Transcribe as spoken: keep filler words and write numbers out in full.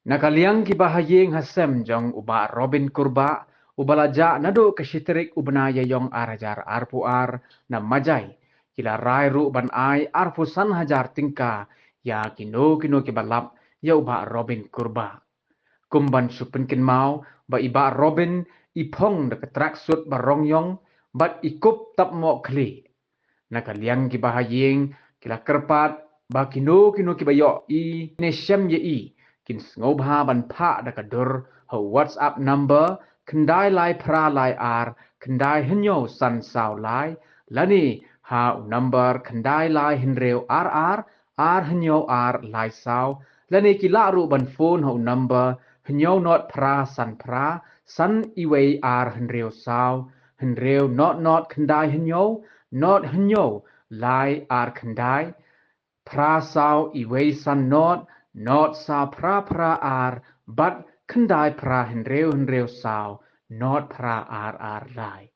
Na ka liang ki ba ha ïing ha sem jong u Bah Robin Kurbah, u ba la jah naduh ka shi tarik u bnai Ïaïong ar hajar arphew ar na Majai, ki la rai ruh ban ai arphew san hajar tyngka ïa kino kino ki ba lap ïa u Bah Robin Kurbah. Kum ban shu pynkynmaw ba i Bah Robin i phong da ka tracksuit ba rong ïong bad i kup tap mohkhlieh. Na ka liang ki ba ha ïing ki la kyrpad ba kino kino ki ba ïohi ne shem ïa i kin sngewbha ban phah da ka dur ha u WhatsApp number khyndai lai phra lai ar khyndai hynñiew san saw lai, lane ha u number khyndai lai hynriew ar ar ar hynñiew ar lai saw, lane ki lah ruh ban phone ha u number hynñiew not phra san phra san iwei ar hynriew saw, hynriew not not khyndai hynñiew, not hynñiew lai ar khyndai, phra saw iwei san not, not saw phra phra ar, bad khyndai phra hynriew hynriew saw, not phra ar ar lai.